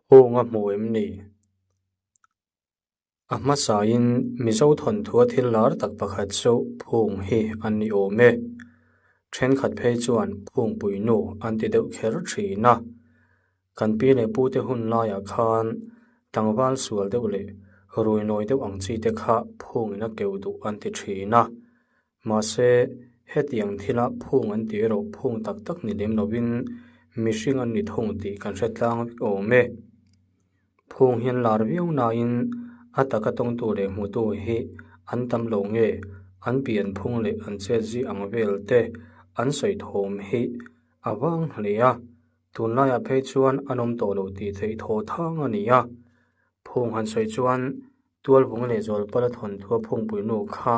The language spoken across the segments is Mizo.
Hung a hmu em ni? A hmasain Mizo thawnthua thil lar tak pakhat chu phung hi an ni awm e. Thenkhat phei chuan phungpui nu an ti deuh kher thin a. Kan pi leh pute hun laiah khan tlangval sual deuh leh rui nawi deuh ang chi te kha phungin a keuh duh an ti thin a. Mahse, hetiang thila phung an tih erawh phung tak tak ni lem lovin mihring an ni thung tih kan hre tlang vek awm e. Phung hian lar viau nain a taka tawngtu leh hmutu hi an tam lo nge an pian phung leh an chetzi ang vel te an sawi thawm hi a vang hle a, tunlaiah phei chuan an awm tawh lo tih theih thaw thang a ni a. Phung han sawi chuan Tualvung leh Zawlpala thawnthua phungpui nu kha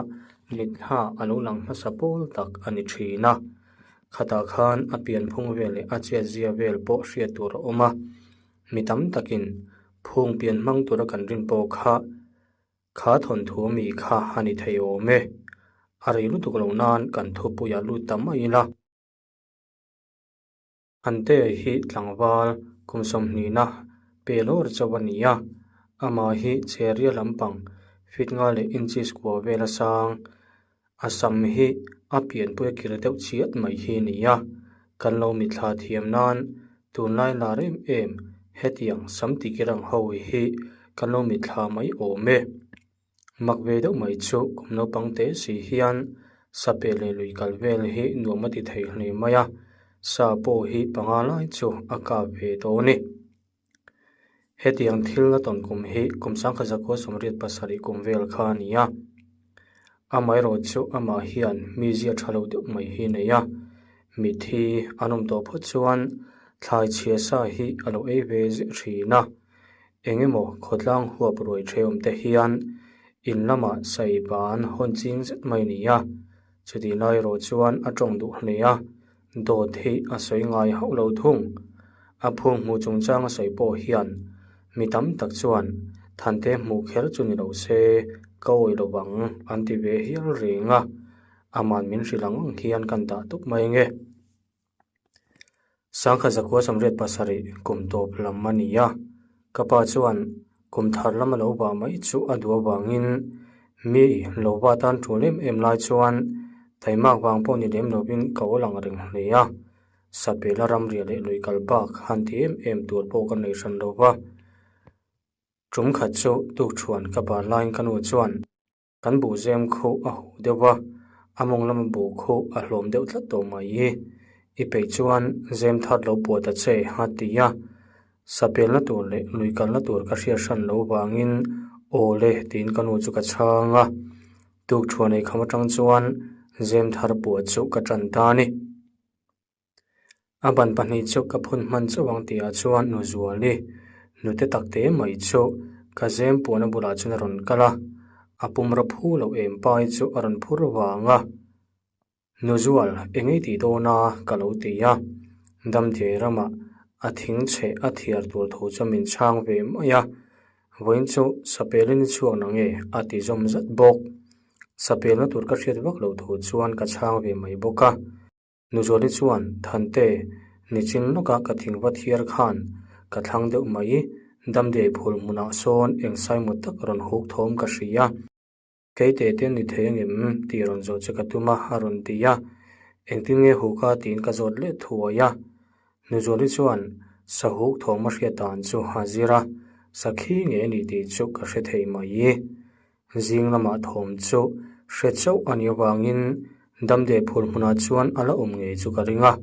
mitthla a lo lang hmasa pawl tak a ni thin a. Khatah khan a pianphung vel leh a chiatzia vel pawh hriat tur a awm a. Mi tam takin phung pian hmang tura kan rin pawh kha kha thawnthu mi kha a ni thei awm e. A rei lutuk lo nan kan thupuiah lut ta mai ila. Ante hi tlangval kum sawmhnihna pe lawr chauh a ni a, amah hi chheria lampang feet nga leh inches kua vel a sang. A sam hi a pianpui a kir deuh chiat mai hi a ni a, kan lo mitthla thiam nan tunlai lar em em hetiang sam tikir ang ho hi kan lo mitthla mai awm e. Mak ve deuh mai chu kum naupang te si hian sape leh lui kal vel hi nuam a ti thei hle mai a, sa pawh hi panga lai chu a kap ve tawh a ni. Hetiang thil a tawn kum hi kum sangkhat zakua sawmriat pasarih kum vel kha a ni a, amaherawh chu amah hian mizia tha lo deuh mai hi a nei a, mitthi an awm tawh phawt chuan thlai chhia sa hi a lo ei ve ziah thin a. Eng emaw khawtlang huap ruai ṭheawm te hian in lamah saiban hawn ching zet mai a ni a, chutih lai erawh chuan a ṭawng duh hle a, dawt hi a sawi ngai hauh lo thung. A phung hmuh chungchang a sawi pawh hian mi tam tak chuan Thante hmuh kher chu ni lo se ka awih lo vang an ti ve hial reng a, aman min hrilh ang ang hian kan dah tawp mai ange. Sangkhat zakua sawmriat pasarih kum tawp lam a ni a, ka pa chuan kum thar lama lo vah mai chu a duh avangin mi lo va tan tul em em lai chuan taimak vang pawh ni lem lovin ka awl ang reng hle a, Sapela ramriah leh lui kal bak han ti em em tur pawh ka nei hran lo va. Tum khat chu tukṭhuan ka bar laiin ka nu chuan. Kan buh zem khu a huh deuh va, a mawng lama buh khu a hlawm deuh tlat tawh mai hi. I peih chuan zem thar lo puah ta che a ti a. Sapelna tur leh lui kalna tur ka hriat hran lo vangin aw le tiin ka nu chu ka chhang a. Tukṭhuan ei kham atang chuan zem thar puah chu ka ṭan ta a ni. A ban pahnih chu ka phun hman chauh ang tihah chuan nu Zuali nute tak te mai chu ka zem puahna bulah chuan a rawn kal a, a pumra phu loh em pai chu a rawn phur vang a. Nu Zual, eng ei tih dawn a? ka lo ti a, Damdiai ramah a thing chhe a thiar tur thu chu min chhang ve mai a, vawiin chu sapelin i chhuak na nge? a ti zawm zat bawk. Sapelna tur ka hriat vak loh thu chuan ka chhang ve mai bawk a. Nuzuali chuan, Thante, nichin lawka ka thingva thiar khan ka thlang deuh mai, Damdiai phul hmunah sawn eng saimut tak rawn huk thawm ka hria. Kei te te ni thei angem tih rawn zawh che ka tum a, a rawn ti a. Engtin nge huk a tiin ka zawt leh thuai a. Nuzuali chuan, Sa huk thawm a hriat dan chu a zir a, sakhi nge a nih tih chu ka hre thei mai. Zing lamah thawm chu hre chauh a nih avangin Damdeh phur hmunah chuan a la awm ngei chu ka ring a,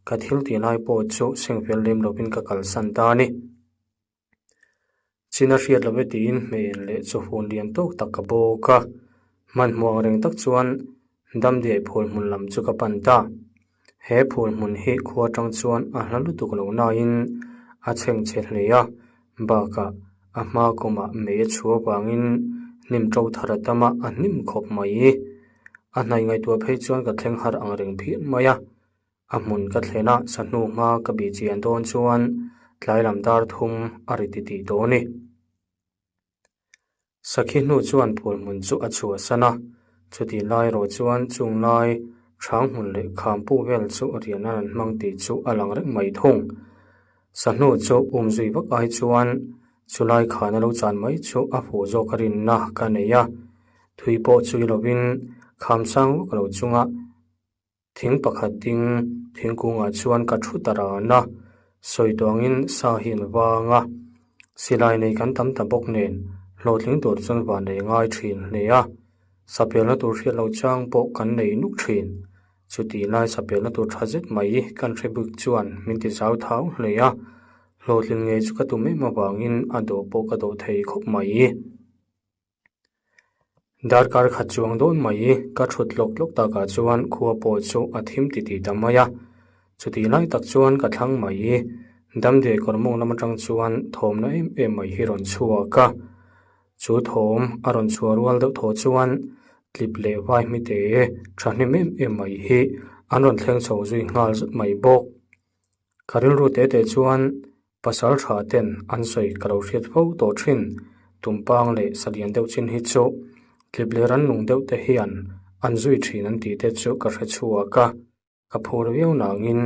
ka thil tih lai pawh chu sengfel lem lovin ka kalsan ta a ni. Chin a hriat lo e tiin hmeiin leh chawhun lian tawk tak ka bawk a, hmanhmawh ang reng tak chuan Damdeh phur hmun lam chu ka pan ta. He phur hmun hi khua atang chuan a hla lutuk lo nain a chhengchhe hle a, bakah a hma kawmah mei a chhuah avangin hnim to thar a tam a, a hnim khawp mai. A hnaih ngaihtuah phei chuan ka thleng har ang reng phian mai a, a hmun ka thlen a sahnu hma ka bih chian dawn chuan tlai lam dar thum a ri titih tawh a ni. Sakhi hnu chuan phul hmun chu a chhuahsan a, chutih lai erawh chuan chung lai hrang hmun leh kham pu vel chu rian an hmang tih chu a lang reng mai thung. Sahnu chu um zui vak ai chuan chulai khana lo chan mai chu a fuh zawk a rinna ka nei a. Thui pawh chui lovin kham sang vak lo chunga thing pakhat ding thingkungah chuan ka thu ta ran a, sawi tawngin sa hi an vang a. Silai nei kan tam ta bawk nen hlawhtling tur chuan van nei ngai thin hle a, sapelna tur hriat loh chang pawh kan nei nuk thin. Chutih lai sapelna tur tha zet mai kan hre bik chuan min ti zau thau hle a, hlawhtlin ngei chu ka tum em avangin a dawh pawh ka dawh thei khawp mai. Darkar khat chuang dawn mai ka thut tlawk tlawk takah chuan khua pawh chu a thim titih ta mai a, chutih lai tak chuan ka thlang mai. Damdawi kawr mawng lam atang chuan thawmna em em mai hi rawn chhuak a, chu thawm a rawn chhuah rual deuh thaw chuan tlip leh vai hmite thahnem em em mai hi an rawn thleng chho zui nghal zut mai bawk. Ka rilru teh teh chuan pasal tha ten an sawi ka lo hriat fo tawh thin. Tumpang leh salian deuh chin hi chu tlip leh rannung deuh te hian an zui thin an tih te chu ka hre chhuak a. Ka phur viau nangin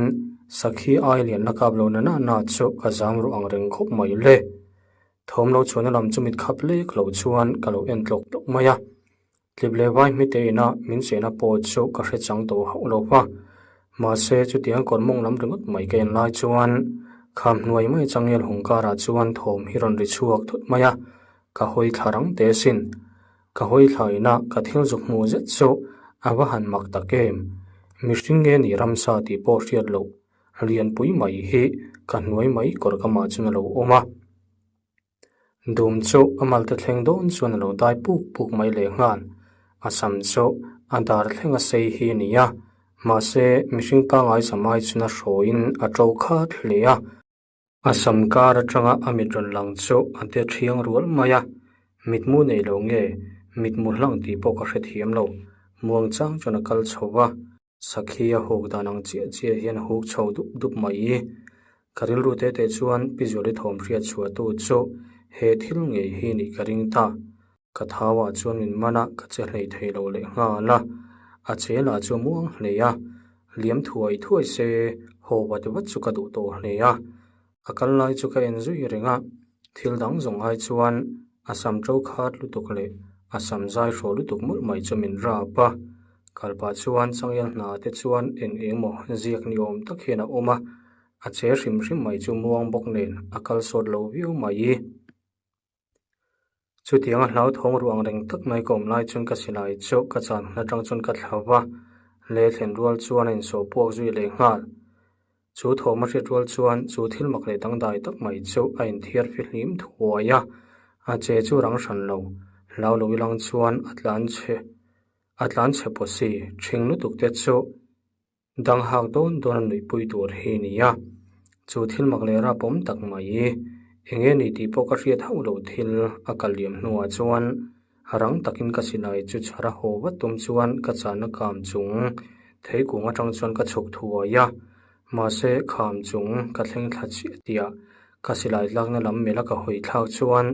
sakhi ai lian la kap lo na na na chu ka zam ruh ang reng khawp mai le. Thawm lo chhuahna lam chu mit khap lek lo chuan ka lo en tlawk tlawk mai a. Tlip leh vai hmite ina min chehna pawh chu ka hre chang tawh hauh lo va. Mahse, chutiang kawr mawng lam ringawt mai ka en lai chuan kham hnuai mai changel hung karah chuan thawm hi rawn ri chhuak thut mai a, ka hawi thla rang teh asin. Ka hawi thla ina ka thil zuk hmuh zet chu a va han mak tak em. Mihring nge ni ramsa tih pawh hriat loh lianpui mai hi ka hnuai mai kawr kamah chuan a lo awm a. Dum chu a malte thleng dawn chuan a lo dai puk puk mai leh nghal. A sam chu a dar thleng a sei hi a ni a, mahse mihring pangngai sam ai chuan a hrawiin a to khat hle a. A sam kar atanga a mit rawn lang chu a de thiang rual mai a, mitmu nei lo nge mitmu hlang tih pawh ka hrethiam lo. Muangchang chuan a kal chho va. Sakhi a huk dan ang chiah chiah hian a huk chho dup dup mai. Ka rilru te te chuan Pi Zuali thawm hriat chhuah tu chu he thil ngei hi nih ka ring ta. Ka thau ah chuan min man a, ka che hlei thei lo leh nghal a. A che lah chu a muang hle a, liam thuai thuai se haw vat vat chu ka duh tawh hle a. A kal lai chu ka en zui reng a, thil dang zawng ai chuan a sam to khat lutuk leh a sam zai hraw lutuk mawlh mai chu min rap a. Kal pah chuan changel hna te chuan eng eng maw ziak ni awm tak hian a awm a, a che hrim hrim mai chu muang bawk nen a kal sawt lo viau mai. Chutianga hlauthawng ruang reng tak mai ka awm lai chuan ka silai chu ka chan hmun atang chuan ka thla va, le thlen rual chuan a insawh puak zui leh nghal. Chu thawm a hriat rual chuan chu thil mak leh dangdai tak mai chu a inthiar fihlim thuai a, a che chu rang hran lo, hlau lo ilang chuan a tlan chhe a tlan chhe pawh si, ṭhing lutuk te chu Dang hak dawn dawn a nuihpui tur hi a ni a, chu thil mak leh rap awm tak mai i eng nge ni tih pawh ka hriat hauh loh thil a kal liam hnuah chuan rang takin ka silai chu chhar a haw vat tum chuan ka chahna kam chung theikung atang chuan ka chhuk thuai a, mahse kham chung ka thleng thla chiah tihah ka silai tlakna lam melh a ka hawi thlak chuan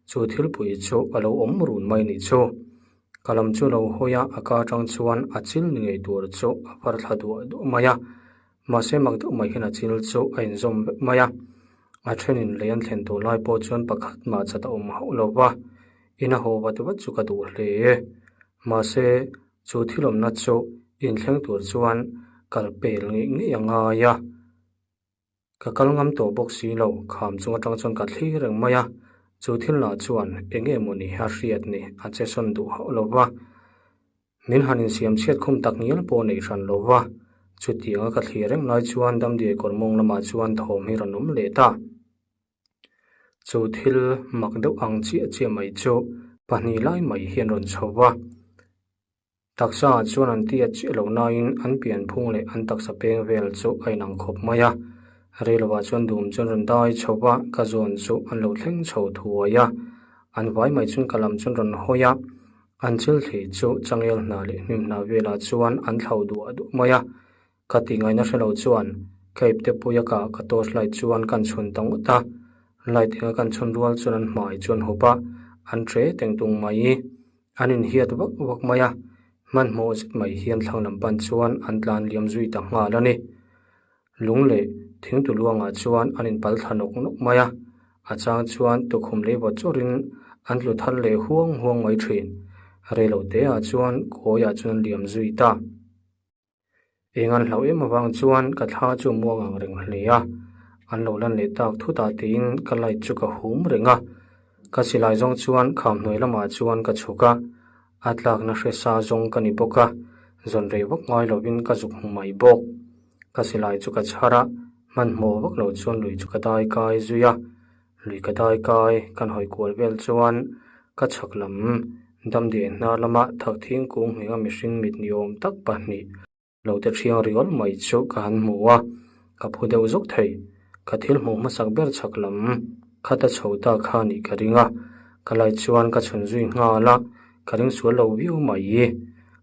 chu thilpui chu a lo awm run mai nih chu. Ka lam chu lo hawi a, a ka atang chuan a chil ni ngei tur chu a far thla duah duah mai a. Mahse mak deuh mai hian a chil chu a inzawm vek mai a. A thenin lei an thlen tur lai pawh chuan pakhat mah chat a awm hauh lo va, in a haw vat vat chu ka duh hle. Mahse chu thil awmna chu inthleng tur chuan kal pel ngei ngei a ngai a. Ka kal ngam tawh bawk si lo, kham chung atang chuan ka thlir reng mai a, chu thil lah chuan eng nge maw ni a hriat ni a che sawn duh hauh lo va, min han insiam chhiat khum tak ngial pawh neih hran lo va, chutianga ka thlir reng lai chuan Damdiai kawr mawng lamah chuan thawm hi rawn awm leh ta. Chu thil mak deuh ang chiah chiah mai chu pahnih lai mai hian rawn chho va. Taksa ah chuan an ti a chiah loh nain an pianphung leh an taksa peng vel chu a inang khawp mai a. Reilovah chuan dum chuan rawn dai chho va, ka zawn chu an lo thleng chho thuai a. An vai mai chuan ka lam chuan rawn hawi a, an chil thli chu changel hna leh hnim hna velah chuan an thlau duah duah mai a. Ka ti ngaihna hre lo chuan ka ipte pui a kah ka torch light chuan kan chhun ta ngawt a, light enga kan chhun rual chuan an hmai chuan hup a, an tre teng tung mai. An inhiat vak vak mai a, hmanhmawh zet mai hian thlang lam pan chuan an tlan liam zui ta nghal a ni. Lung leh thingtu luangah chuan an inpal thla nawk nawk mai a, a chang chuan tukhum lei vawt chawrin an tlu thar leh huang huang mai thin. Reilo teah chuan kawiah chuan an liam zui ta. Eng an hlauh em avang chuan ka thla chu muang ang reng hle a, an lo lan leh tak thutah tiin ka light chu ka hum reng a. Ka silai zawng chuan kham hnuai lamah chuan ka chhuk a, a tlakna hre sa zawng ka ni bawk a, zawn rei vak ngai lovin ka zuk hmu mai bawk. Ka silai chu ka chhar a, hmanhmawh vak lo chuan lui chu ka dai kai zui a, lui ka dai kai kan hawi kual vel chuan ka chhak lam damdiai hnar lama thak thingkung nghenga mihring mit ni awm tak pahnih lo te thiang riawl mai chu ka han hmu a, ka phu deuh zawk thei. Ka thil hmuh hmasak ber chhak lam khata chho ta kha nih ka ring a, ka lai chuan ka chhun zui nghal a, ka ring sual lo viau mai.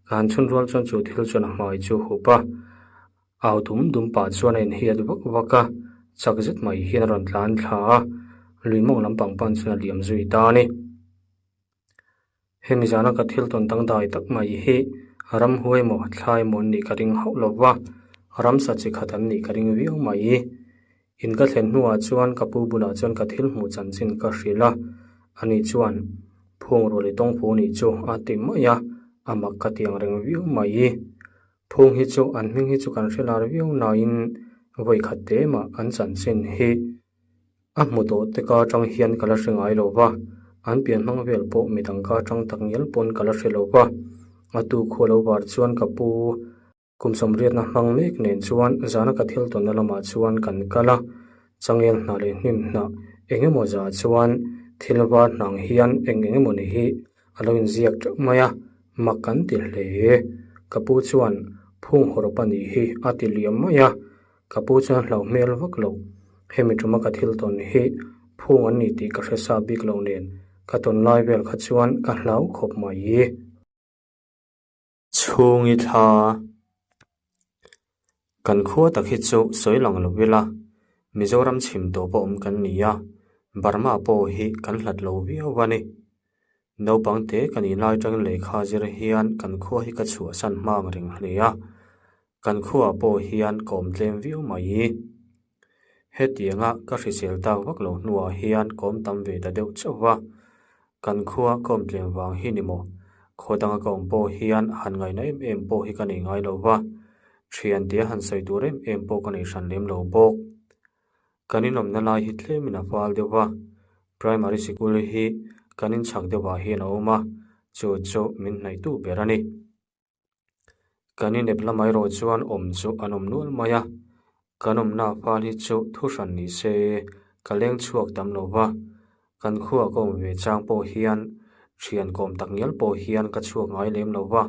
Ka han chhun rual chuan chu thil chuan a hmai chu hup a, au dum dum pah chuan a inhiat vak vak a, chak zet mai hian a rawn tlan thla a, lui mawng lampang pan chuan a liam zui ta a ni. Hemi zana ka thil tawn dangdai tak mai hi ramhuai emaw thla emaw an nih ka ring hauh lo va, ramsa chi khat an nih ka ring viau mai. In ka thlen hnuah chuan ka pu bulah chuan ka thil hmuh chanchin ka hrilh a, ani chuan Phung ruali tawngphu nih chu a ti mai a, a mak ka ti ang reng viau mai. Phung hi chu an hming hi chu kan hre lar viau nain vawi khat te mah an chanchin hi A hmu tawh te ka atang hian ka la hre ngai lo va, an pian hmang vel pawh midang ka atang tak ngial pawn ka la hre lo va. A tu khua lo var chuan ka pu kum sawmriatna hmang mek nen chuan zana ka thil tawnna lamah chuan kan kal a, changel hnah leh hnim hnah eng emaw zah chuan thil var hnang hian eng eng emaw ni hi a lo inziak teuh mai a, mak kan ti hle. Ka pu chuan phung hawrawp a nih hi a ti liam mai a. Ka pu chuan hlauh hmel vak lo. Hemi tuma ka thil tawn hi phung an ni tih ka hre sa bik lo nen ka tawn lai vel kha chuan ka hlau khawp mai. Chhungi thla Kan khua tak hi chu sawi lang lo ila, Mizoram chhim tawp a awm kan ni a, Burma pawh hi kan hlat lo viau a ni. Naupang te ka nih lai tangin lehkha zir hian kan khua hi ka chhuahsan hmang reng hle a. Kan khuaah pawh hian ka awm tlem viau mai. Hetianga ka hrisel tak vak lo hnuah hian ka awm tam ve ta deuh chauh va. Kan khua ka awm tlem vang hi ni maw? Khaw danga ka awm pawh hian han ngaihna em em pawh hi ka nei ngai lo va. Thian tia han sawi tur em em pawh ka nei hran lem lo bawk. Kan inawmna lai hi tlemin a fal deuh va. Primary sikul hi kan inchhak deuhah hian a awm a, chu chu min hnaihtu ber a ni. Kan inep lamah erawh chuan awm chu an awm nual mai a, kan awmna fal hi chu thu hran ni se ka leng chhuak tam lo va, kan khuaa ka awm ve chang pawh hian thian kawm tak ngial pawh hian ka chhuak ngai lem lo va,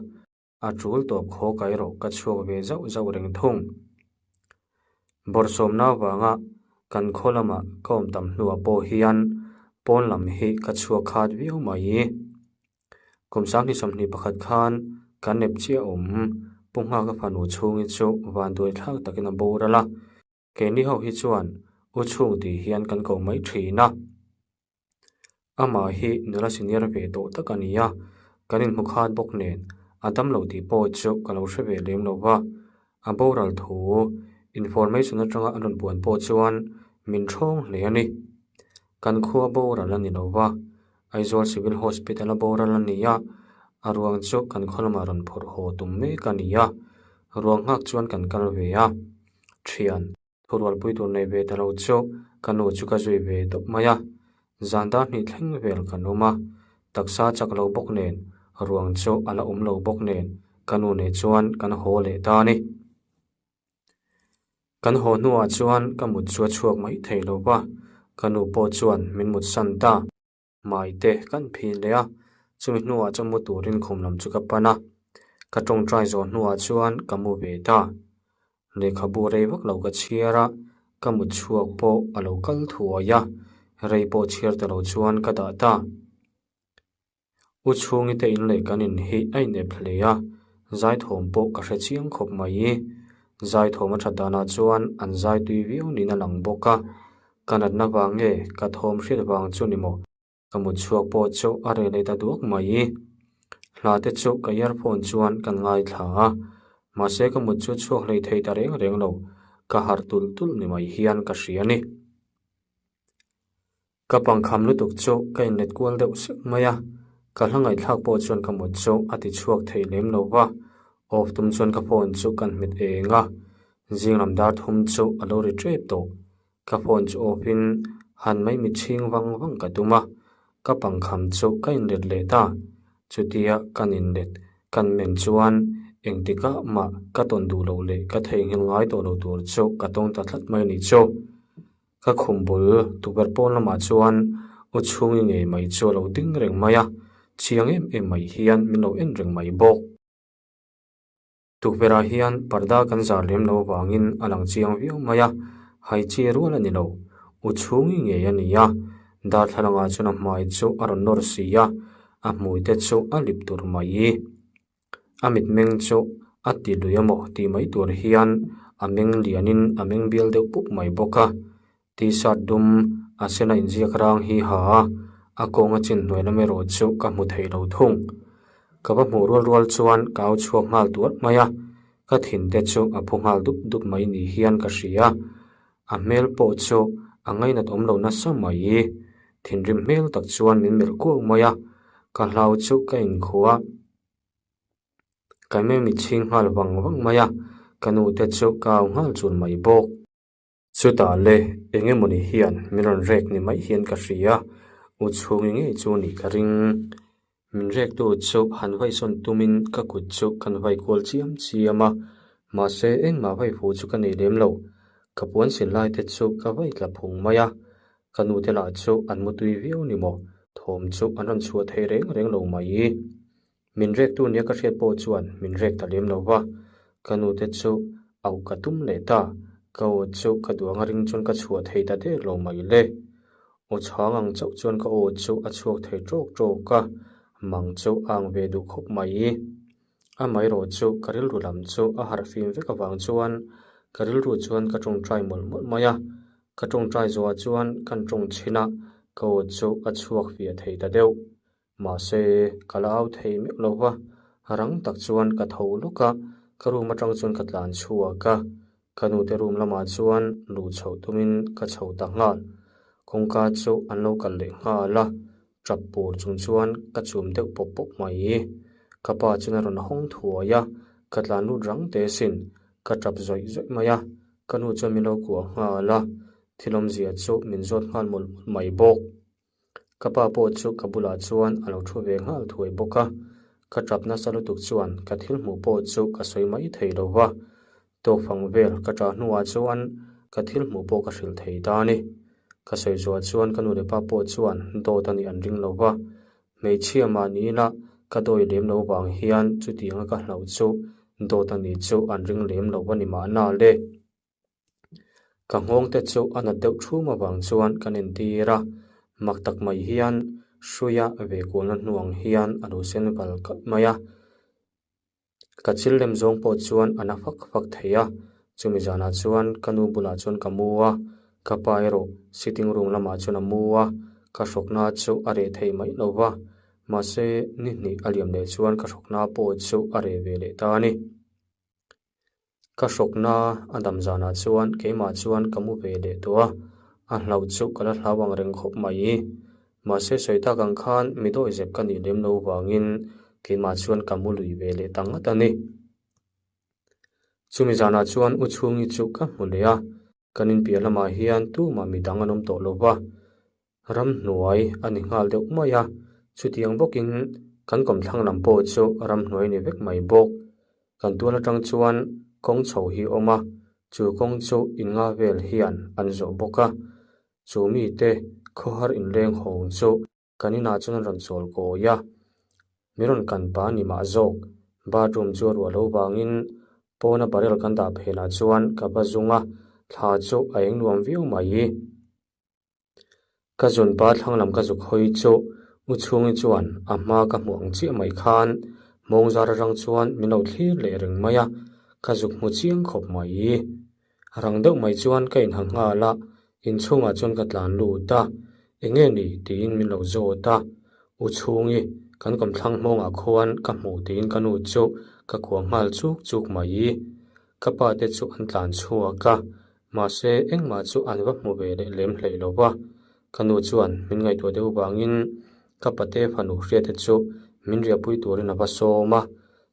a tul tawp khaw ka erawh ka chhuak ve zauh zauh reng thung. Bawrhsawmna avanga kan khaw lama ka awm tam hnuah pawh hian pawn lam hi ka chhuak khat viau mai. Kum 2021 khan kan ep chiah awm Pu Nghaka fanu chhungi chu vanduai thlak takin a boral a, keini ho hi chuan U chhung tih hian kan ko mai thin a. Amah hi nula senior ve tawh tak a ni a, kan inhmu khat bawk nen a damlo tih pawh chu ka lo hre ve lem lo va, a boral thu information atanga a rawn puan pawh chuan min thawng hle a ni. Kan khua boral a ni lo va, Aizawl Civil Hospital a boral a ni a, a ruang chu kan khaw lamah rawn phawrh haw tum mek a ni a, ruang nghak chuan kan kal ve a, thian thurualpui tur nei ve ta lo chu ka nu chu ka zui ve tawp mai a, zan dar hnih thleng vel kan awm a, taksa chak lo bawk nen ruang chu a la awm lo bawk nen ka nu nen chuan kan haw leh ta a ni. Kan haw hnuah chuan ka mut chu a chhuak mai thei lo va, ka nu pawh chuan min mut san ta. Hmai te kan phin leh a, chumi hnuah chuan mu turin khum lam chu ka pan a, ka tawngtai zawh hnuah chuan ka mu ve ta. Lehkhabu rei vak lo ka chhiar a, ka mut chhuak pawh a lo kal thuai a, rei pawh chhiar ta lo chuan ka dah ta. U chhungi te in leh kan in hi a inep hle a, zaithawm pawh ka hre chiang khawp mai. Zaithawm a that danah chuan an zai tui viau niin a lang bawk a, ka natna vang nge ka thawm hriat vang chu ni maw? Ka mut chhuak pawh chu a reh leh ta duak mai. Hla te chu ka earphone chuan kan ngaithla a, mahse ka mut chu chhuak hlei thei ta reng reng lo. ka harh tulh tulh ni mai hian ka hria a ni. Ka pangkham lutuk chu ka inlet kual deuh sek mai a, ka hla ngaihthlak pawh chuan ka mut chu a ti chhuak thei lem lo va, off tum chuan ka phone chu kan hmet eng a, zing lam dar thum chu a lo ri tep tawh. Ka phone chu off in han mai mit chhing vang vang ka tum a, ka pangkham chu ka inlet leh ta. Chutia kan inlet kan men chuan engtikah mah ka tawn duh loh leh ka theihnghilh ngai tawh lo tur chu ka tawng ta tlat mai a nih chu. Ka khum bul tukverh pawn lamah chuan u chhungi ngei mai chu a lo ding reng mai a, chiang em em mai hian min lo en reng mai bawk. Tukverhah hian parda kan zar lem lo avangin a lang chiang viau mai a, hai chi rual a ni lo. U chhungi ngei a ni a, darthlalangah chuan a hmai chu a rawn nawr si a, a hmui te chu a lip tur mai. A mitmeng chu a ti lui a maw tih mai tur hian a meng lianin a meng bial deuh pup mai bawk a, t-shirt dum a sena inziak rang hi ha a, a kawnga chin hnuai lam erawh chu ka hmu thei lo thung. Ka va hmuh rual rual chuan ka au chhuak nghal tuarh mai a, ka thin te chu a phu nghal dup dup mai ni hian ka hria. A hmel pawh chu a ngainat awm lo nasa mai. Thinrim hmel tak chuan min melh kuau mai a, ka hlau chu ka inkhua. Ka hmel mit chhing nghal vang vang mai a, ka nu te chu ka au nghal chul mai bawk. Chutah le, eng emawni hian min rawn rek ni mai hian ka hria, u chhungi ngei chu nih ka ring. Min rektu chu han vaisawn tumin ka kut chu kan vai kual chiam chiam a, mahse engmah vai fu chu ka nei lem lo. Ka puan sin lai te chu ka vai tla phung mai a, ka nu te lah chu an mutui viau ni maw, thawm chu an rawn chhuah thei reng reng lo mai. Min rektu nia ka hriat pawh chuan min rek ta lem lo va, ka nu te chu auh ka tum leh ta, ka aw chu ka duang a ring chuan ka chhuah thei ta der lo mai le. Aw chhang ang chauh chuan ka aw chu a chhuak thei tawk tawk a, mang chu a ang ve duh khawp mai. Amaherawh chu ka rilru lam chu a harh fim vek avang chuan ka rilru chuan ka tawngtai mawlh mawlh mai a, ka tawngtai zawhah chuan kan tawng chhin a, ka aw chu a chhuak fiah thei ta deuh. Mahse, ka la au thei meuh lo va, rang tak chuan ka tho lawk a, ka room atang chuan ka tlan chhuak a, ka nute room lamah chuan luh chhoh tumin ka chho ta nghal. Kawngka chu an lo kal leh nghal a, tap pur chung chuan ka chum deuh pawp pawp mai. Ka pa chuan a rawn hawng thuai a, ka tlan lut rang teh asin, ka tap zawih zawih mai a, ka nu chuan min lo kuah nghal a, thil awmzia chu min zawt nghal mawlh mawlh mai bawk. Ka pa pawh chu ka bulah chuan a lo thu ve nghal thuai bawk a, ka tap nasa lutuk chuan ka thil hmuh pawh chu ka sawi mai thei lo va, tawkfang vel ka tah hnuah chuan ka thil hmuh pawh ka hrilh thei ta a ni. Ka sawi zuah chuan ka nu leh pa pawh chuan dawt a nih an ring lo va, hmeichhia mahni ila ka dawi lem lo vang hian chutianga ka hlauh chu dawt a nih chu an ring lem lo a ni mahna le. Ka nghawng te chu a nat deuh thum avang chuan kan entir a, mak tak mai hian hruia ve kualna hnuang hian a lo sen val kalh mai a. Ka chil lem zawng pawh chuan a na fak fak thei a, chumi zanah chuan ka nu bulah chuan ka mu a, ka pa erawh sitting room lamah chuan a mu a, ka hrawkna chu a reh thei mai lo va, mahse ni hnih a liam leh chuan ka hrawkna pawh chu a reh ve leh ta a ni. Ka hrawkna a dam zanah chuan keimah chuan ka mu ve leh tawh a, a hlauh chu ka la hlau ang reng khawp mai. Mahse sawi tak ang khan mi dawi zep ka nih lem lo vangin keimah chuan ka mu lui ve leh ta ngat a ni. Chumi zanah chuan U Chhungi chu ka hmu leh a, kan inpiah lamah hian tumah midang an awm tawh lo va, Ramhnuai a ni nghal deuh mai a, chutiang bawkin kan kawmthlang lam pawh chu ramhnuai a ni vek mai bawk. Kan tual atang chuan kawng chho hi a awm a, chu kawng chu in nga vel hian an zawh bawk a. Chu mite khawhar inleng hawng chu kan inah chuan an rawn chawl kawi a, min rawn kan pa ni mah zawk. Bathroom chu a ruah lo vangin pawna barrel kan dah phelah chuan ka va zung a, thla chu a eng nuam viau mai. Ka zun pa thlang lam ka zuk hawi chu U Chhungi chuan a hma ka hmuh ang chiah mai khan mawng zar atang chuan min lo thlir leh reng mai a, ka zuk hmu chiang khawp mai. Rang deuh mai chuan ka inha nghal a, inchhungah chuan ka tlan lut a, eng nge ni tiin min lo zawt a, U Chhungi kan kawmthlang hmawngah khuan ka hmuh tiin ka nu chu ka kuah nghal chuk chuk mai. Ka pa te chu an tlan chhuak a. Mahse, engmah chu an va hmu ve leh lem hlei lo va. Ka nu chuan min ngaihtuah deuh vangin ka pate fanu hriate chu min riahpui turin a va sawm a,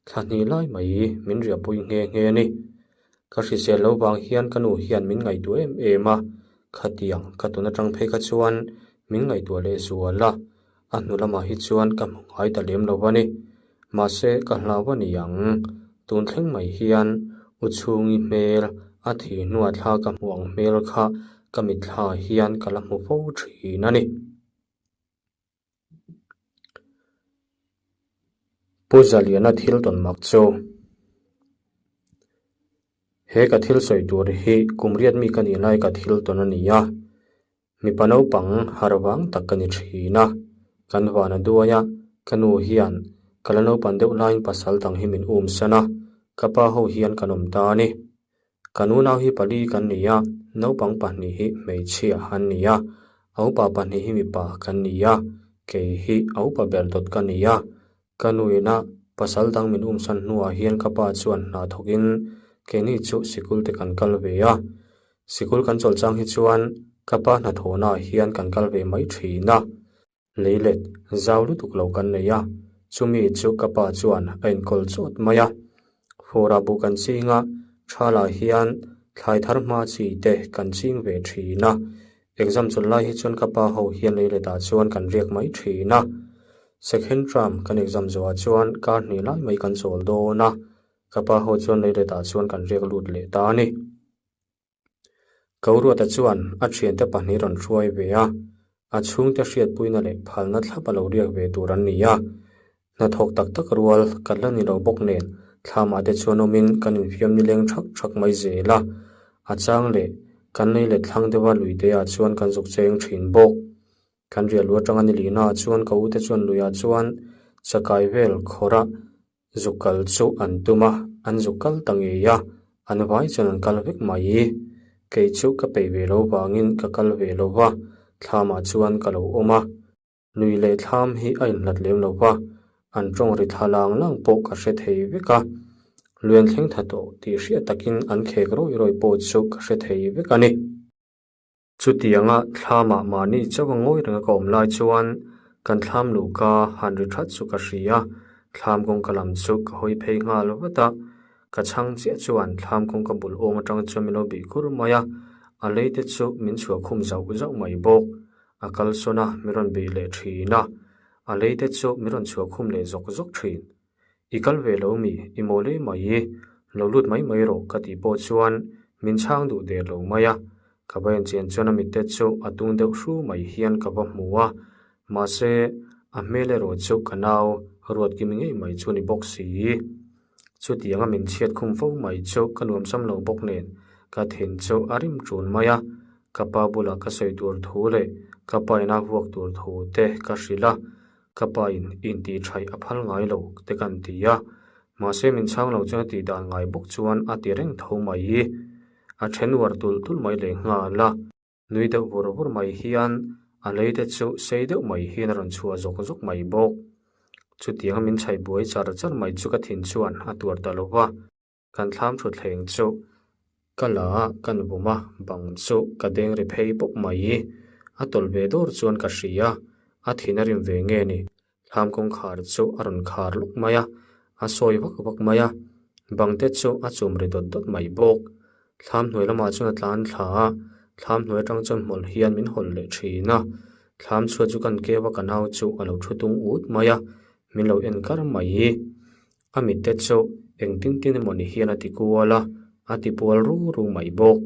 thla hnih lai mai min riahpui nghe nghe a ni. Ka hrisel lo vang hian ka nu hian min ngaihtuah em em a, khatiang ka tun atang phei kha chuan min ngaihtuah leh zual a, a hnu lamah hi chuan ka hmu ngai ta lem lo a ni. Mahse ka hlau a ni ang, tun thleng mai hian u chhungi hmel a thih hnuah thla ka hmuh ang hmel kha ka mitthla hian ka la hmu fo thin a ni. Pu Zaliana thil tawn mak chu. He ka thil sawi tur hi kum riat mi ka nih lai ka thil tawn a ni a. Mipa naupang har vang tak ka ni thin a. Kan van a duai a, ka nu hian ka la naupan deuh laiin pasal dang hi min um san a, ka pa ho hian kan awm ta a ni. Ka nunau hi pali kan ni a, naupang pahnih hi hmeichhia an ni a, a upa pahnih hi mipa kan ni a, kei hi a upa ber dawt ka ni a. Ka nuina pasal dang min umsan hnuah hian ka pa chuan hna thawkin keini chu sikul te kan kal ve a. Sikul kan chawlh chang hi chuan ka pa hnathawhnaah hian kan kal ve mai thin a. Leilet zau lutuk lo kan nei a, chumi chu ka pa chuan a inkawl chawt mai a. Fawra bu kan ching a, thalah hian thlai thar hma chi te kan ching ve thin a. Exam chawlh lai hi chuan ka pa ho hian leiletah chuan kan riak mai thin a. Second term kan exam zawhah chuan kar hnih lai mai kan chawl dawn a, ka pa ho chuan leiletah chuan kan riak lut leh ta a ni. Koruata chuan a thiante pahnih rawn hruai ve a, a chhungte hriatpuina leh phalna thlap a lo riak ve tur an ni a. Hnathawk tak tak rual kan la ni lo bawk nen thlamah te chuan awmin kan infiam nileng thak thak mai zel a, a chang leh kan lei let thlang deuha luiteah chuan kan zuk cheng thin bawk. Kan riah lu atanga ni lihnaah chuan ka ute chuan luiah chuan chakai vel khawrah Zuk kal chu an tum a, an zuk kal ta ngei a, an vai chuan an kal vek mai. Kei chu ka peih ve lo vangin ka kal ve lo va, thlamah chuan ka lo awm a. Nui leh thlam hi a inhlat lem lo va, an tawng ri thla lang lang pawh ka hre thei vek a. Luian thleng tha tawh tih hriat takin an khek rawi rawi pawh chu ka hre thei vek a ni. Chutianga thlamah mahni chauh a ngawi renga ka awm lai chuan kan thlam luhka han ri that chu ka hria a, thlam kawngka lam chu ka hawi phei nghal vat a, ka chhang chiah chuan thlam kawngka bul awng atang chuan min lo bih kur mai a, a lei te chu min chhuah khum zauh zauh mai bawk. A kal sawn a, min rawn bih leh thin a, a lei te chu min rawn chhuah khum leh zawk zawk thin. I kal ve lo mi, i mawl em mai i, lo lut mai mai rawh ka tih pawh chuan min chhang duh der lo mai a, ka va enchian chuan a mitte chu a tung deuh hru mai hian ka va hmu a, mahse a hmel erawh chu ka nau Ruatkimi ngei mai chu ni bawk si. Chutianga min chhiat khum fo mai chu ka nuamsam lo bawk nen ka thin chu a rim ṭun mai a, ka pa bulah ka sawi tur thu leh ka pa ina vuak tur thu te ka hrilh a, Ka pa in intih thaih a phal ngai lo te kan ti a, mahse min chhang lo chuan a tih dan ngai bawk chuan a ti reng tho mai i a then uar tulh tulh mai leh nghal a. Nui deuh vur vur mai hian a lei te chu sei deuh mai hian a rawn chhuah zawk zawk mai bawk. Chutianga min chhaih buai char char mai chu ka thin chuan a tuar ta lo va. Kan thlam thutthleng chu ka la a, kan vum a, bang chu ka deng ri phei bawk mai. A tawlh ve dawr chuan ka hria, a thin a rim ve nge ni? Thlam kawngkhar chu a rawn khar luk mai a, a sawi vak vak mai a, bang te chu a chum ri dawt dawt mai bawk. Thlam hnuai lamah chuan a tlan thla a, thlam hnuai atang chuan hmawlh hian min hawlh leh thin a. Thlam chhuat chu kan keu a, ka nau chu a lo thu tung ut mai a, min lo en kar mai. A mitte chu engtin tin emaw ni hian a ti kual a, a ti pual ru ru mai bawk.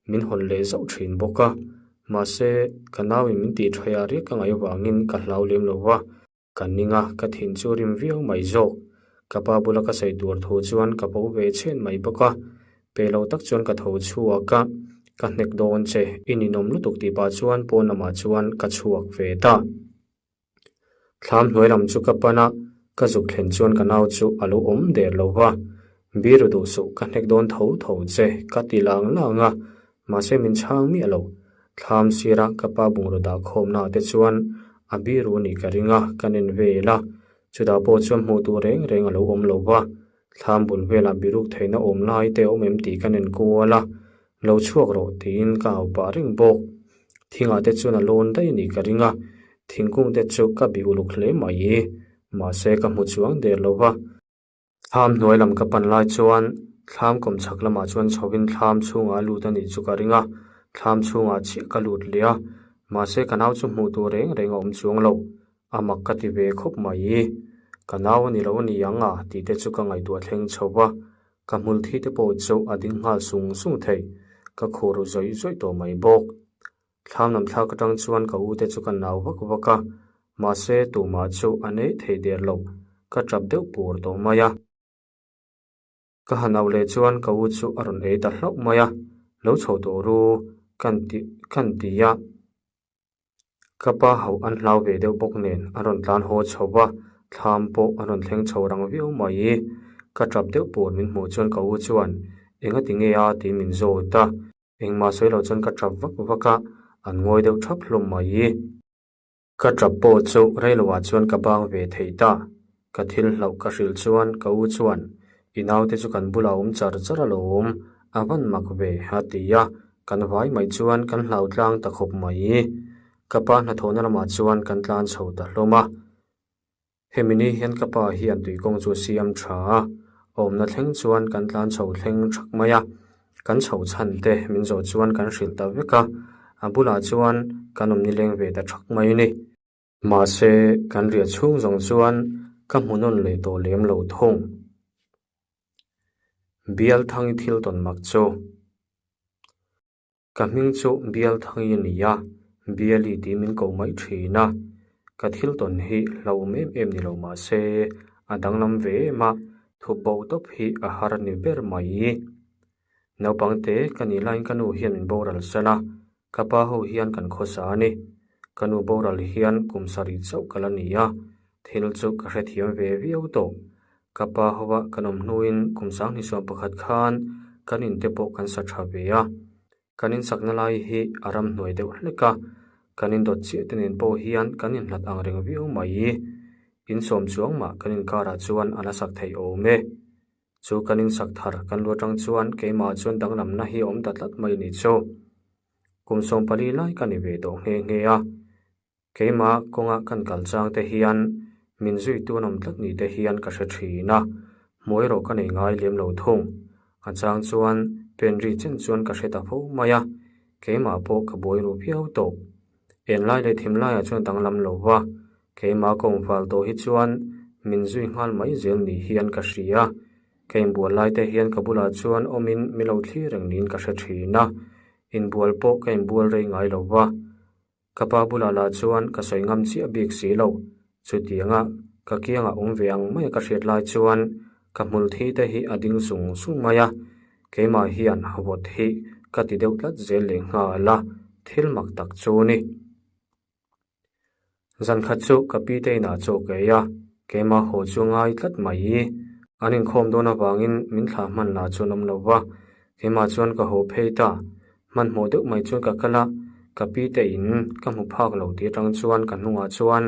Min hawn leh zauh thin bawk a, mahse ka nauin min tih thaih a riak ka ngaih avangin ka hlau lem lo va, ka ning a, ka thin chu rim viau mai zawk. Ka pa bula ka sawi tur thu chuan ka bo ve chhen mai bawk a, pe lo tak chuan ka tho chhuak a, ka hnek dawn che, i ninawm lutuk tih pah chuan pawn lamah chuan ka chhuak ve ta. Thlam hnuai lam chu ka pan a, ka zuk thlen chuan ka nau chu a lo awm der lo va. Biru duh suh, ka hnek dawn tho tho che, ka ti lang lang a, mahse min chhang miah lo. Thlam sira ka pa bungraw dah khawmna ah te chuan a biru nih ka ring a, ka nen vel a, chutah pawh chuan hmuh tur reng reng a lo awm lo va. Thlam bul velah biruk theihna awm lai te a awm em tih ka nen kual a. Lo chhuak rawh tiin ka au pah reng bawk. Thingah te chuan a lawn daih a nih ka ring a, thingkung te chu ka bih uluk hle mai. Mahse ka hmu chuang der lo va. Thlam hnuai lam ka pan lai chuan thlam kawm chhak lamah chuan chhovin thlam chhungah a lut a nih chu ka ring a, thlam chhungah chiah ka lut leh a, mahse ka nau chu hmuh tur reng reng a awm chuang lo, a mak ka ti ve khawp mai. Ka nau a ni lo a ni ang a tih te chu ka ngaihtuah thleng chho va, ka hmul thi te pawh chu a ding nghal sung sung thei, ka khur zawih zawih tawh mai bawk. Thlam lam thlak atang chuan ka u te chu ka nau vak vak a, mahse tumah chu a nei thei der lo, ka tap deuh pur tawh mai a. Ka han auh leh chuan ka u chu a rawn ei ta hlauh mai a, lo chho tawh ru kan ti kan ti a. Ka pa hauh an hlau ve deuh bawk nen a rawn tlan haw chho va, thlam pawh a rawn thleng chho rang viau mai. Ka tap deuh pur min hmuh chuan ka u chuan engati nge a tiin min zawt a. Engmah sawi loh chuan ka tap vak vak a, an ngawi deuh thap hlawm mai. Ka tap pawh chu reiloah chuan ka bang ve thei ta. Ka thil hlauh ka hrilh chuan ka u chuan, I naute chu kan bulah awm char char a lo awm, a van mak ve, a ti a, kan vai mai chuan kan hlau tlang ta khawp mai. Ka pa hnathawhna lamah chuan kan tlan chho ta hlawm a. Hemi ni hian ka pa hian tuikawng chu a siam tha a, awmna thleng chuan kan tlan chho thleng thak mai a, kan chho chhan te min zawh chuan kan hrilh ta vek a, a bulah chuan kan awm nileng ve ta thak mai a ni. Mahse, kan riah chhung zawng chuan ka hmu nawn leh tawh lem lo thung. Bialthangi thil tawn mak chu. Ka hming chu Bialthangi a ni a, Biali tih min ko mai thin a. Ka thil tawn hi hlauhawm em em ni lo mah se, a danglam ve em a, thup bo tawp hi a har a ni ber mai. Naupangte ka nih laiin ka nu hian min boral san a, ka pa ho hian kan khawsa a ni. Ka nu boral hian kum sarih chauh ka la ni a, thil chu ka hrethiam ve viau tawh. Ka pa hova kan awm hnuin kum sanghnih suam pakhat khan kan in te pawh kan sa tha ve a. Kan insakna lai hi a ramhnuai deuh hlek a, kan indawt chiah te nen pawh hian kan inhlat ang reng viau mai. Insawm chuang mah kan inkarah chuan a la sak theih awm e. Chu kan insak thar kan lu atang chuan keimah chuan danglamna hi a awm ta tlat mai ni chu. Kum 14 lai ka ni ve tawh nghe nghe a. Keimah kawnga kan kal chang te hian min zuitu an awm tlat ni te hian ka hre thin a, hmuh erawh ka nei ngai lem lo thung. A chang chuan pen ri chen chuan ka hre ta fo mai a, keimah pawh ka buai ru viau tawh. En lai leh thim laiah chuan danglam lo va, keimah ka awm fal tawh hi chuan min zui nghal mai zel ni hian ka hria. Ka inbual lai te hian ka bulah chuan awmin mi lo thlir reng niin ka hre thin a, inbual pawh ka inbual rei ngai lo va. Ka pa bulah lah chuan ka sawi ngam chiah bik si lo. Chutianga ka kiangah awm ve ang mai a ka hriat lai chuan ka hmul thi te hi a ding sung sung mai a, keimah hian vawt hi ka ti deuh tlat zel leh nghal a, thil mak tak chu ni. Zan khat chu ka pi te inah chaw ka ei a, keimah haw chu ngai tlat mai. An inkhawm dawn avangin min thlah hman lah chuan awm lo va, keimah chuan ka haw phei ta. Hmanhmawh deuh mai chuan ka kal a, ka pi te in ka hmu phak lo tih atang chuan ka hnungah chuan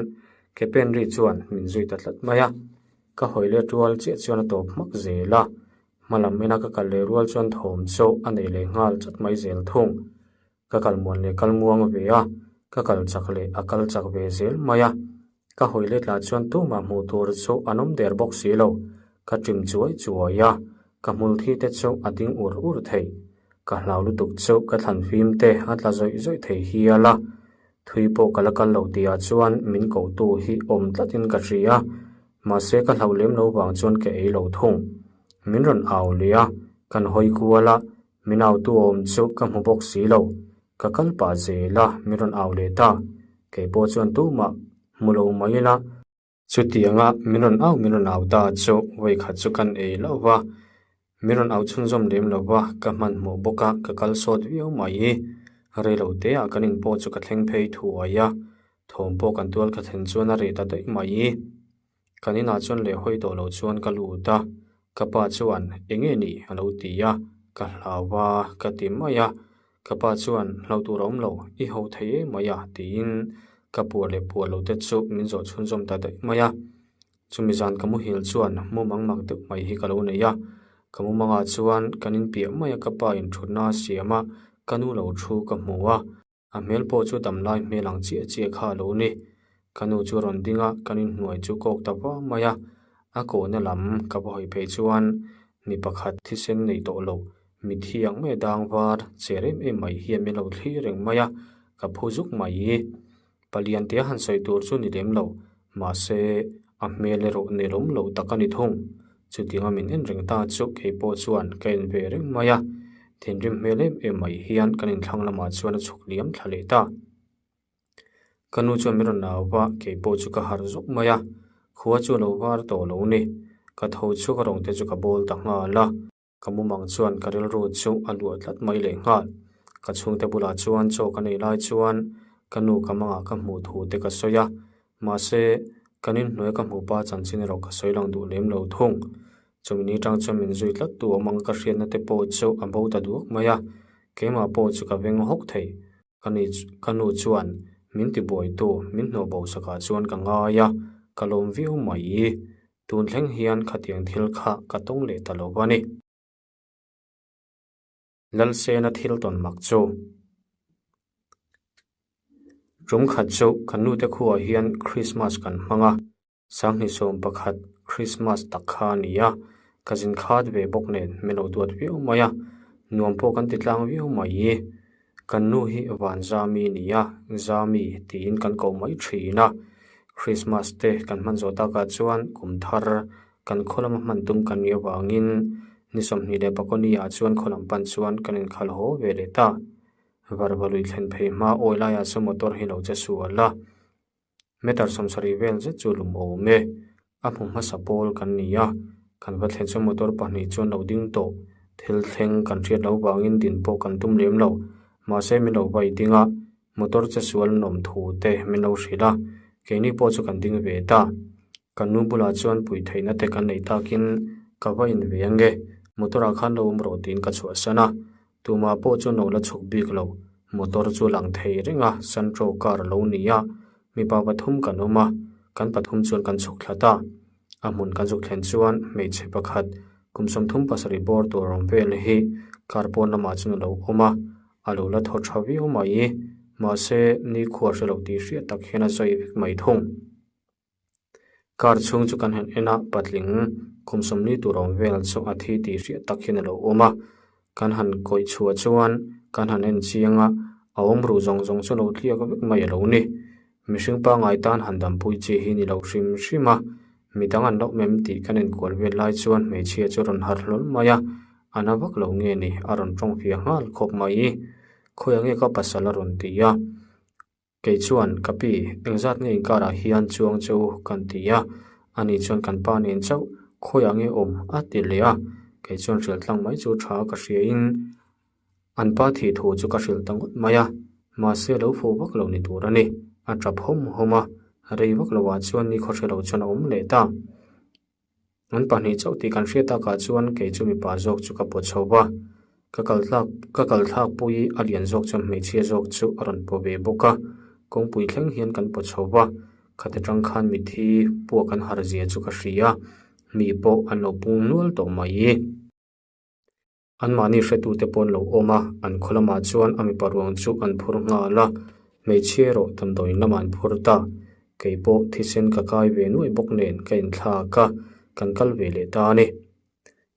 ke pen ri chuan min zui ta tlat mai a. Ka hawi let rual chiah chuan a tawp hmak zel a, hma lam ena ka kal leh rual chuan thawm chu a nei leh nghal chat mai zel thung. Ka kal muan leh kal muang ve a, ka kal chak leh a kal chak ve zel mai a. Ka hawi let lah chuan tumah hmuh tur chu an awm der bawk si lo. Ka ṭim chuai chuai a, ka hmul thi te chu a ding ur ur thei. Ka hlau lutuk chu ka thlan fim te a tla zawih zawih thei hial a. Thui pawh ka la kal lo tihah chuan min kohtu hi awm tlatin ka hria. Mahse ka hlauh lem lo vang chuan ka ei lo thung. Min rawn au leh a, kan hawi kual a, Min autu awm chu ka hmu bawk si lo. Ka kal pah zel a, min rawn au leh ta. Kei pawh chuan tumah hmu lo mai ila. Chutianga min rawn au min rawn au ta chu vawikhat chu kan ei lo va. Min rawn au chhunzawm lem lo va, ka hmanhmawh bawk a, ka kal sawt viau mai. Rei lo te ah kan in pawh chu ka thleng phei thuai a, thawm pawh kan tual ka thlen chuan a reh ta daih mai. Kan inah chuan leh hawi tawh loh chuan ka lut a, ka pa chuan eng nge ni a lo ti a, ka hlau va ka ti mai a, ka pa chuan hlau tur a awm lo, i ho thei em mai a tiin ka puar leh puar lo te chu min zawh chhunzawm ta daih mai a. Chumi zan ka muhil chuan mumang mak deuh mai hi ka lo nei a. Ka mumangah chuan kan inpiah mai a ka pa in thutna a siam a, ka nu lo thu ka hmu a. A hmel pawh chu damlai hmel ang chiah chiah kha a lo ni. Ka nu chu a rawn ding a, kan inhnuai chu kawk ta vang mai a. A kawhna lam ka va hawi phei chuan mi pakhat thisen nei tawh lo, mitthi ang mai a dang var cher em em mai hian min lo thlir reng mai a, ka phu zuk mai. Palian tia han sawi tur chu ni lem lo, mahse a hmel erawh nelawm lo tak a ni thung. Chutianga min en reng ta chu kei pawh chuan ka en ve reng mai a, thinrim hmel em em mai hian kan inthlang lamah chuan a chhuk liam thla leh ta. Ka nu chuan min rawn au va, kei pawh chu ka harh zawk mai a, khua chu a lo var tawh lo ni. Ka tho chhuak a rawng te chu ka bawl ta nghal a. Ka mumang chuan ka rilru chu a luah tlat mai leh nghal. Ka chhungte bulah chuan chaw ka nei lai chuan ka nu ka mangah ka hmuh thu te ka sawi a, mahse kan inhnuai ka hmuh pa chanchin erawh ka sawi lang duh lem lo thung. Chumi ni tang chuan min zui tlat tu awm ang ka hriatna te pawh chu a bo ta duak mai a, keimah pawh chu ka veng hawk thei. Ka ni ka nu chuan min tibuaitu min hnawh bo sakah chuan ka ngai a, ka lawm viau mai. Tun thleng hian khatiang thil kha ka tawng leh ta lo a ni. Lalsena thil tawn mak chu. Tum khat chu kan nute khuaah hian Christmas kan hmang a, Sanghnih 11 Christmas tak kha a ni a, ka zin khat ve bawk nen min lo duat viau mai a, nuam pawh kan ti tlang viau mai. Kan nu hi van Zami a ni a, Zami tiin kan ko mai thin a. Christmas te kan hman zawh takah chuan kum thar kan khaw lama hman tum kan nih avangin ni 24 ni ah chuan khaw lam pan chuan kan inkhal haw ve leh ta. Varva lui thlen phei hma awi laiah saw motor hi lo che sual a. Meter 70 vel zet chu lum awm e. A hmu hmasa pawl kan ni a, kan va thlen chuan motor pahnih chuan lo ding tawh. Thil thleng kan hriat loh vangin din pawh kan tum lem lo. Mahse min lo vai ding a, motor che sual an awm thu te min lo hrilh a, keini pawh chu kan ding ve ta. Kan nu bulah chuan pui theihna te kan neih takin ka va in ve ange, motor ah khan lo awm rawh tiin ka chhuahsan a. Tumah pawh chuan lo la chhuk bik lo, motor chu lang thei reng a, Santro car a lo ni a, mipa pathum kan awm a, kan pathum chuan kan chhuk thla ta. A hmun kan zuk thlen chuan hmeichhe pakhat kum 37 bawr tur awm vel hi car pawn lamah chuan a lo awm a, a lo la thaw tha viau mai, mahse nikhua hre lo tih hriat tak hian a zawi vek mai thung. Car chhung chu kan han en a, patling kum 40 tur awm vel chu a thi tih hriat tak hian a lo awm a. Kan han kawih chhuah chuan kan han en chiang a, a awm ruh zawng zawng chu lo tliak vek mai a lo ni. Mihring pangngai tan han dampui chi hi ni lo hrim hrim a, midang an lo mem tih kan enkual vel lai chuan hmeichhia chu a rawn harh hlawl mai a, a na vak lo nge ni a rawn tawng fiah nghal khawp mai. Khawiah nge ka pasal a rawn ti a. Kei chuan, Ka pi, engzat nge inkarah hian chuang che u kan ti a, ani chuan kan pa nen chauh khawiah nge awm a ti leh a, kei chuan hrilh tlang mai chu tha ka hriain an pa thih thu chu ka hrilh ta ngawt mai a, mahse lo fuh vak lo ni tur a ni, a tap hawm hawm a, rei vak lovah chuan ni khawhre lo chuan a awm leh ta. An pahnih chauh tih kan hriat takah chuan kei chu mipa zawk chu ka pawt chho va, ka kal thlak ka kal thlak pui a lian zawk chuan hmeichhia zawk chu a rawn paw ve bawk a, kawngpui thleng hian kan pawt chho va, khata tang khan mitthi puak an har zia chu ka hria, mi pawh an lo pung nual tawh mai. Anmahni hretute pawh an lo awm a, an khaw lamah chuan a mipa ruang chu an phur nghal a, hmeichhia erawh damdawiin lamah an phur ta. Kei pawh thisen ka kai ve nuai bawk nen ka inthlak a, kan kal ve leh ta a ni.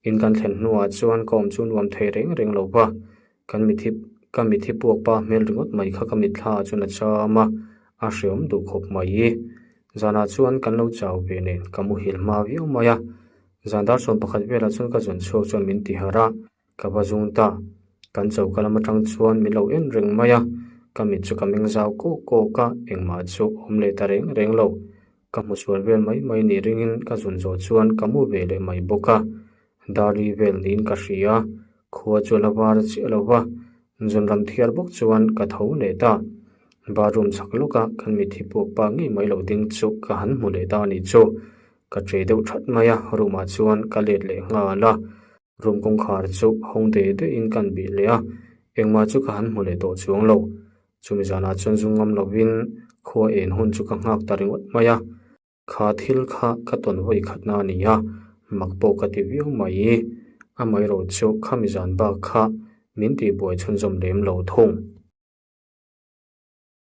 In kan thlen hnuah chuan ka awm chu nuam thei reng reng lo va, kan mithi ka mithi puak pa hmel ringawt mai kha ka mitthla ah chuan a cham a, a hreawm duh khawp mai. Zanah chuan kan lo chau ve nen ka muhil hma viau mai a, Zan dar 11 velah chuan ka zawn chhuak chuan min ti harh a, ka va zung ta. Kan choka lam atang chuan min lo en reng mai a, ka mit chu ka meng zau kawk kawk a, engmah chu awm leh ta reng reng lo. Ka hmu sual vel mai mai nih ringin ka zawn zawh chuan ka mu ve leh mai bawk a. Darli vel niin ka hria, khua chu a la var chiah lo va, zawn lam thiar bawk chuan ka tho leh ta. Bathroom chhak lawka kan mitthi puak pa ngei mai lo ding chu ka han hmu leh ta a nih chu. Ka che deuh that mai a, room ah chuan ka let leh nghal a, room kawngkhar chu hawng de de in kan bih leh a, engmah chu ka han hmu leh tawh chuang lo. Chumi zanah chuan zu ngam lovin khua en hun chu ka nghak ta ringawt mai a, kha thil kha ka tawn vawi khatna a ni a, mak pawh ka ti viau mai. Amaherawhchu khami zan bak kha min tihbuai chhunzawm lem lo thung.